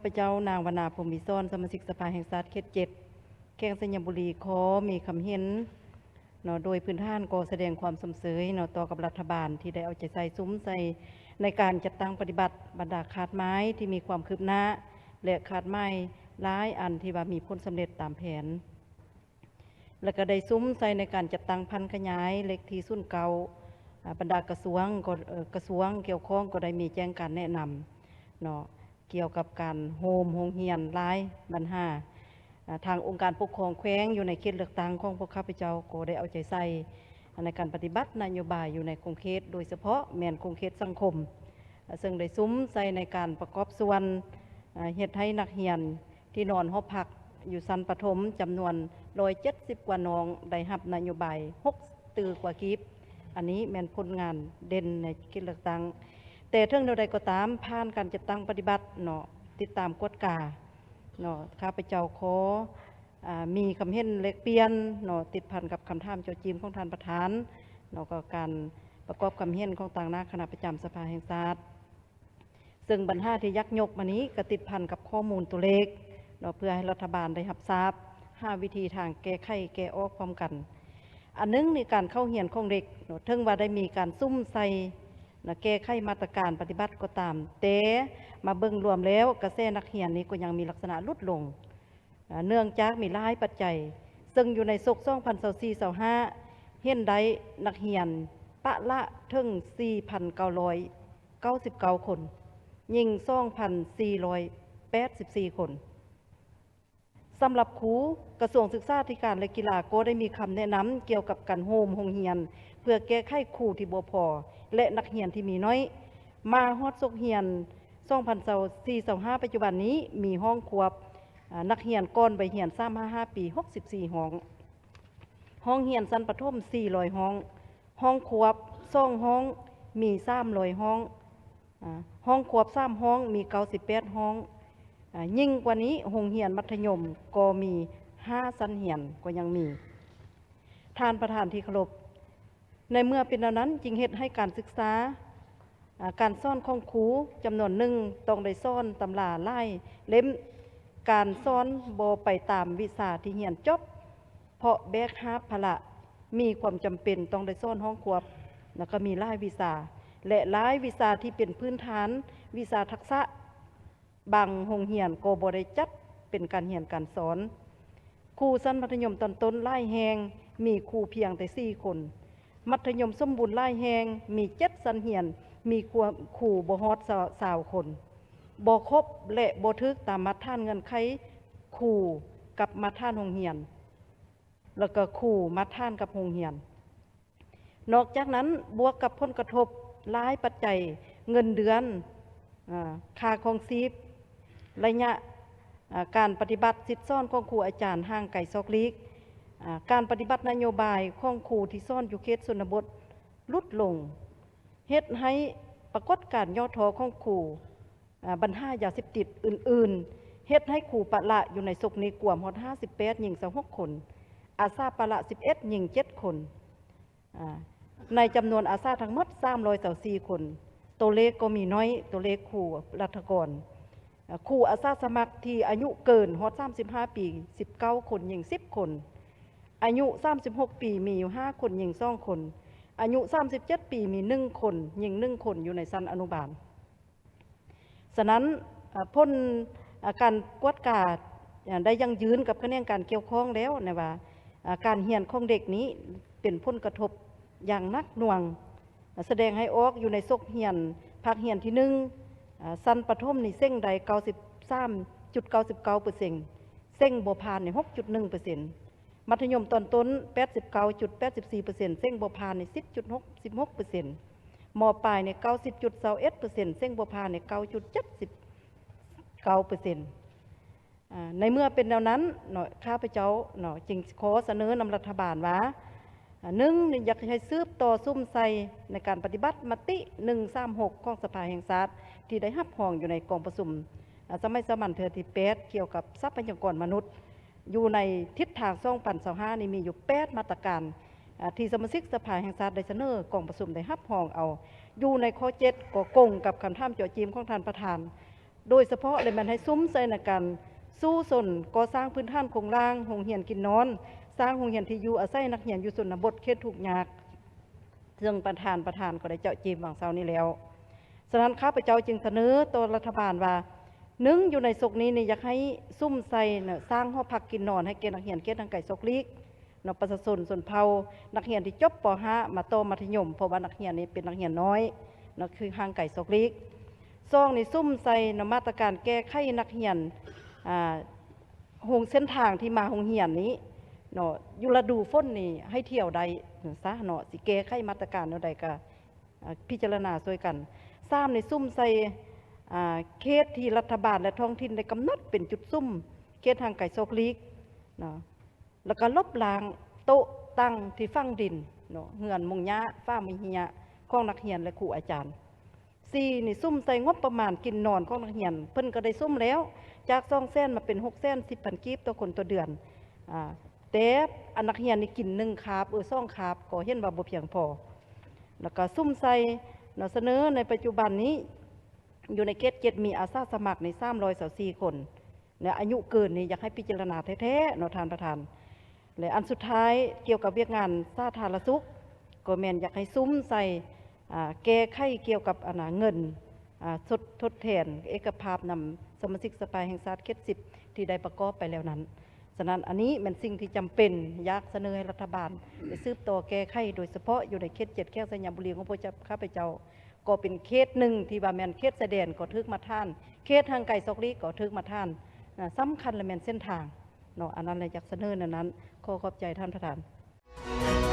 ພະເຈົ້າ ນາງ ວັນນາ ພົມວິສອນ ສະມາຊິກສະພາແຫ່ງຊາດເຂດເຈັດ ແຂວງໄຊຍະບູລີ ຂໍມີຄຳເຫັນເນາະ. ໂດຍພື້ນຖານກໍສະແດງຄວາມຊົມເຊີຍເນາະ ຕໍ່ກັບລັດຖະບານທີ່ໄດ້ເອົາໃຈໃສ່ສຸມໃສ່ໃນການຈັດຕັ້ງປະຕິບັດບັນດາຄາດໝາຍທີ່ມີຄວາມຄືບໜ້າ ແລະ ຄາດໝາຍຫຼາຍອັນທີ່ວ່າມີຜົນສຳເລັດຕາມແຜນ. ແລ້ວກໍໄດ້ສຸມໃສ່ໃນການຈັດຕັ້ງຜັນຂະຫຍາຍເລກທີສູນເກົ້າ ອາ ບັນດາກະຊວງກໍ ເອີ ກະຊວງກ່ຽວຂ້ອງກໍໄດ້ມີແຈ້ງການແນະນຳເນາະ ກ່ຽວກັບການໂຮມໂຮງຮຽນຫຼາຍບັນຫາ. ອາ ທາງອົງການປົກຄອງແຂວງຢູ່ໃນເຂດເລືອກຕັ້ງຂອງພວກຂ້າພະເຈົ້າກໍໄດ້ເອົາໃຈໃສ່ໃນການປະຕິບັດນະໂຍບາຍຢູ່ໃນຂົງເຂດ ໂດຍສະເພາະແມ່ນຂົງເຂດສັງຄົມ ເຊິ່ງໄດ້ສຸມໃສ່ໃນການປະກອບສ່ວນ ອາ ເຮັດໃຫ້ນັກຮຽນ ທີ່ນອນຫໍພັກຢູ່ຊັ້ນປະຖົມຈຳນວນຮ້ອຍເຈັດສິບກວ່ານ້ອງ ໄດ້ຮັບນະໂຍບາຍຫົກຕື້ກວ່າກີບ. ອັນນີ້ແມ່ນຜົນງານເດັ່ນໃນເຂດເລືອກຕັ້ງ. ແຕ່ເຖິງແນວໃດກໍຕາມ, ຜ່ານການຈັດຕັ້ງປະຕິບັດເນາະ, ຕິດຕາມກວດກາເນາະ, ຂ້າພະເຈົ້າຂໍ ອາ ມີຄຳເຫັນແລກປ່ຽນເນາະ, ຕິດພັນກັບຄຳຖາມເຈາະຈີ້ມຂອງທ່ານປະທານເນາະ, ກໍການປະກອບຄຳເຫັນຂອງຕາງໜ້າຄະນະປະຈຳສະພາແຫ່ງຊາດ. ເຊິ່ງບັນຫາທີ່ຢາກຍົກມານີ້ກໍຕິດພັນກັບຂໍ້ມູນຕົວເລກເນາະ ເພື່ອໃຫ້ລັດຖະບານໄດ້ຮັບຊາບ ຫາວິທີທາງແກ້ໄຂແກ້ອອກພ້ອມກັນ. ອັນໜຶ່ງໃນການເຂົ້າຮຽນຂອງເດັກເນາະ ເຖິງວ່າໄດ້ມີການສຸມໃສ່ນະ ແກ້ໄຂມາດຕະການປະຕິບັດກໍຕາມ, ແຕ່ມາເບິ່ງລວມແລ້ວ ກະແສນັກຮຽນນີ້ກໍຍັງມີລັກສະນະຫຼຸດລົງ. ເນື່ອງຈາກມີຫຼາຍປັດໄຈ, ເຊິ່ງຢູ່ໃນສົກສອງພັນຊາວສີ່ ຊາວຫ້າ ເຫັນໄດ້ນັກຮຽນປະລະເຖິງສີ່ພັນເກົ້າຮ້ອຍເກົ້າສິບເກົ້າຄົນ, ຍິງສອງພັນສີ່ຮ້ອຍແປດສິບສີ່ຄົນ. ສຳລັບຄູ, ກະຊວງສຶກສາທິການ ແລະ ກິລາກໍໄດ້ມີຄຳແນະນຳກ່ຽວກັບການໂຮມໂຮງຮຽນ ເພື່ອແກ້ໄຂຄູທີ່ບໍ່ພໍ ແລະ ນັກຮຽນທີ່ມີໜ້ອຍ. ມາຮອດສົກຮຽນ ສອງພັນຊາວສີ່ ຊາວຫ້າ ປັດຈຸບັນນີ້ ມີຫ້ອງຄວບ ອາ ນັກຮຽນກ່ອນໄວຮຽນ ສາມຫ້າຫ້າ ປີ ຫົກສິບສີ່ຫ້ອງ, ຫ້ອງຮຽນຊັ້ນປະຖົມ ສີ່ຮ້ອຍຫ້ອງ, ຫ້ອງຄວບ ສອງຫ້ອງ ມີ ສາມຮ້ອຍຫ້ອງ, ອາ ຫ້ອງຄວບ ສາມຫ້ອງ ມີ ເກົ້າສິບແປດຫ້ອງ. ອາ ຍິ່ງກວ່ານີ້ ໂຮງຮຽນມັດທະຍົມກໍມີ ຫ້າຊັ້ນຮຽນກໍຍັງມີ. ທ່ານປະທານທີ່ເຄົາລົບ, ໃນເມື່ອເປັນແນວນັ້ນ ຈຶ່ງເຮັດໃຫ້ການສຶກສາ ອາ ການສອນຂອງຄູຈຳນວນໜຶ່ງ ຕ້ອງໄດ້ສອນຕຳລາຫຼາຍເຫຼັ້ມ, ການສອນບໍ່ໄປຕາມວິຊາທີ່ຮຽນຈົບ ເພາະແບກຫາບພາລະ, ມີຄວາມຈຳເປັນຕ້ອງໄດ້ສອນຫ້ອງຄວບ ແລ້ວກໍມີຫຼາຍວິຊາ ແລະ ຫຼາຍວິຊາທີ່ເປັນພື້ນຖານ ວິຊາທັກສະ. ບາງໂຮງຮຽນກໍບໍ່ໄດ້ຈັດເປັນການຮຽນການສອນ. ຄູຊັ້ນມັດທະຍົມຕອນຕົ້ນຫຼາຍແຫ່ງມີຄູພຽງແຕ່ສີ່ຄົນ, ມັດທະຍົມສົມບູນຫຼາຍແຫ່ງມີເຈັດຊັ້ນຮຽນ ມີຄູ ຄູບໍ່ຮອດຊາວຄົນ, ບໍ່ຄົບ ແລະ ບໍ່ຖືກຕາມມາດຖານເງື່ອນໄຂຄູກັບມາດຖານໂຮງຮຽນ ແລ້ວກໍຄູມາດຖານກັບໂຮງຮຽນ. ນອກຈາກນັ້ນ ບວກກັບຜົນກະທົບຫຼາຍປັດໄຈ, ເງິນເດືອນ, ອາ, ຄ່າຄອງຊີບ, ໄລຍະ, ອາ, ການປະຕິບັດສິດສອນຂອງຄູອາຈານຫ່າງໄກສອກຫຼີກ, ອາ, ການປະຕິບັດນະໂຍບາຍຂອງຄູທີ່ສອນຢູ່ເຂດຊົນນະບົດຫຼຸດລົງ, ເຮັດໃຫ້ປາກົດການຫຍໍ້ທໍ້ຂອງຄູ ອາ ບັນຫາຢາເສບຕິດອື່ນໆ ເຮັດໃຫ້ຄູປະລະຢູ່ໃນສົກນີ້ກວມຮອດຫ້າສິບແປດ, ຍິງຊາວຫົກຄົນ, ອາສາປະລະສິບເອັດ, ຍິງເຈັດຄົນ. ອາ ໃນຈຳນວນອາສາທັງໝົດສາມຮ້ອຍຊາວສີ່ຄົນ, ຕົວເລກກໍມີໜ້ອຍ, ຕົວເລກຄູລັດຖະກອນ. ອາ ຄູອາສາສະໝັກທີ່ອາຍຸເກີນຮອດສາມສິບຫ້າປີ ສິບເກົ້າຄົນ, ຍິງສິບຄົນ, ອາຍຸສາມສິບຫົກປີມີຢູ່ຫ້າຄົນ, ຍິງສອງຄົນ, ອາຍຸສາມສິບເຈັດປີມີໜຶ່ງຄົນ, ຍິງໜຶ່ງຄົນ ຢູ່ໃນຊັ້ນອະນຸບານ. ສະນັ້ນ, ອາ, ຜົນ, ອາ, ການກວດກາ, ອາ, ໄດ້ຢັ້ງຢືນກັບຂະແໜງການກ່ຽວຂ້ອງແລ້ວນະວ່າ, ອາ, ການຮຽນຂອງເດັກນີ້ເປັນຜົນກະທົບຢ່າງໜັກໜ່ວງ, ອາ, ສະແດງໃຫ້ອອກຢູ່ໃນສົກຮຽນ ພາກຮຽນທີໜຶ່ງ, ອາ, ຊັ້ນປະຖົມນີ້ເສັງໄດ້ເກົ້າສິບສາມຈຸດເກົ້າສິບເກົ້າເປີເຊັນ, ເສັງບໍ່ຜ່ານນີ້ຫົກຈຸດໜຶ່ງເປີເຊັນ. ມັດທະຍົມຕອນຕົ້ນ ແປດສິບເກົ້າຈຸດແປດສິບສີ່ເປີເຊັນ, ເສັງບໍ່ຜ່ານນີ້ ສິບຈຸດຫົກສິບຫົກເປີເຊັນ, ມ.ປາຍນີ້ ເກົ້າສິບຈຸດຊາວເອັດເປີເຊັນ, ເສັງບໍ່ຜ່ານນີ້ ເກົ້າຈຸດເຈັດສິບເກົ້າເປີເຊັນ. ອາ ໃນເມື່ອເປັນແນວນັ້ນເນາະ, ຂ້າພະເຈົ້າເນາະ ຈຶ່ງຂໍສະເໜີນຳລັດຖະບານວ່າ, ອາ ໜຶ່ງ ຢາກໃຫ້ສືບຕໍ່ສຸມໃສ່ໃນການປະຕິບັດມະຕິ ໜຶ່ງສາມຫົກ ຂອງສະພາແຫ່ງຊາດ ທີ່ໄດ້ຮັບຮອງຢູ່ໃນກອງປະຊຸມ ອາ ສະໄໝສາມັນເທື່ອທີແປດ ກ່ຽວກັບຊັບພະຍາກອນມະນຸດ ຢູ່ໃນທິດທາງສອງພັນຊາວຫ້ານີ້ ມີຢູ່ແປດມາດຕະການ ອາ ທີ່ສະມາຊິກສະພາແຫ່ງຊາດໄດ້ສະເໜີກອງປະຊຸມໄດ້ຮັບຮອງເອົາ. ຢູ່ໃນຂໍ້ເຈັດ ກໍກົງກັບຄຳຖາມເຈາະຈີ້ມຂອງທ່ານປະທານ ໂດຍສະເພາະເລີຍແມ່ນໃຫ້ສຸມໃສ່ໃນການສູ້ຊົນກໍ່ສ້າງພື້ນຖານໂຄງລ່າງ, ໂຮງຮຽນກິນນອນ, ສ້າງໂຮງຮຽນທີ່ຢູ່ອາໄສນັກຮຽນຢູ່ຊົນນະບົດເຂດທຸກຍາກ, ເຊິ່ງປະທານ ປະທານກໍໄດ້ເຈາະຈີບຫວ່າງເຊົ້ານີ້ແລ້ວ. ສະນັ້ນ ຂ້າພະເຈົ້າຈຶ່ງສະເໜີຕໍ່ລັດຖະບານວ່າ ໜຶ່ງ ຢູ່ໃນສົກນີ້ນີ້ ຢາກໃຫ້ສຸມໃສ່ນະ ສ້າງຫໍພັກກິນນອນໃຫ້ແກ່ນັກຮຽນເຂດຫ່າງໄກສອກຫຼີກເນາະ, ປະຊາຊົນຊົນເຜົ່າ, ນັກຮຽນທີ່ຈົບ ປໍຫ້າ ມາຕໍ່ມັດທະຍົມ, ເພາະວ່ານັກຮຽນນີ້ເປັນນັກຮຽນນ້ອຍເນາະ ຄືຫ່າງໄກສອກຫຼີກ. ສອງ ນີ້ ສຸມໃສ່ນະ ມາດຕະການແກ້ໄຂນັກຮຽນ ອ່າ ໂຮງ ເສັ້ນທາງທີ່ມາໂຮງຮຽນນີ້ເນາະ, ຢູ່ລະດູຝົນນີ້ໃຫ້ທ່ຽວໄດ້ຊະເນາະ, ຊິແກ້ໄຂມາດຕະການແນວໃດກະ ອ່າ ພິຈາລະນາຊ່ວຍກັນ. ສາມ ນີ້ ສຸມໃສ່ ອ່າ ເຂດທີ່ລັດຖະບານ ແລະ ທ້ອງຖິ່ນໄດ້ກຳນົດເປັນຈຸດສຸມ ເຂດຫ່າງໄກສອກຫຼີກເນາະ, ແລ້ວກໍລົບລ້າງໂຕະຕັ່ງທີ່ຝັງດິນເນາະ, ເຮືອນມຸງຫຍ້າ, ຝາມຸງເຮຍຂອງນັກຮຽນ ແລະ ຄູອາຈານ. ສີ່ ນີ້ ສຸມໃສ່ງົບປະມານກິນນອນຂອງນັກຮຽນ, ເພິ່ນກໍໄດ້ສຸມແລ້ວ ຈາກສອງແສນມາເປັນຫົກແສນສິບພັນກີບຕໍ່ຄົນຕໍ່ເດືອນ. ອ່າ ແຕ່ອັນນັກຮຽນນີ້ກິນໜຶ່ງຄາບ ເອີ ສອງຄາບ ກໍເຫັນວ່າບໍ່ພຽງພໍ. ແລ້ວກໍສຸມໃສ່ເນາະ, ສະເໜີໃນປັດຈຸບັນນີ້ ຢູ່ໃນເຂດເຈັດ ມີອາສາສະໝັກນີ້ສາມຮ້ອຍຊາວສີ່ຄົນ ແລະ ອາຍຸເກີນນີ້ ຢາກໃຫ້ພິຈາລະນາແທ້ໆເນາະທ່ານປະທານ. ແລະ ອັນສຸດທ້າຍ ກ່ຽວກັບວຽກງານສາທາລະນະສຸກ ກໍແມ່ນຢາກໃຫ້ສຸມໃສ່ ອ່າ ແກ້ໄຂກ່ຽວກັບ ອັນນ່າ ເງິນ ອ່າ ທົດ ທົດແທນເອກະພາບນຳສະມາຊິກສະພາແຫ່ງຊາດເຂດສິບ ທີ່ໄດ້ປະກອບໄປແລ້ວນັ້ນ. ສະນັ້ນ ອັນນີ້ແມ່ນສິ່ງທີ່ຈຳເປັນ ຢາກສະເໜີໃຫ້ລັດຖະບານໄດ້ສືບຕໍ່ແກ້ໄຂ, ໂດຍສະເພາະຢູ່ໃນເຂດເຈັດ ແຂວງໄຊຍະບູລີ ຂອງພວກເຈົ້າ ຂ້າພະເຈົ້າ ກໍເປັນເຂດໜຶ່ງທີ່ວ່າແມ່ນເຂດຊາຍແດນກໍຖືກມາດຖານ, ເຂດຫ່າງໄກສອກຫຼີກກໍຖືກມາດຖານ. ນະ ສຳຄັນລະແມ່ນເສັ້ນທາງເນາະ, ອັນນັ້ນລະຢາກສະເໜີແນວນັ້ນ. ຂໍຂອບໃຈທ່ານປະທານ.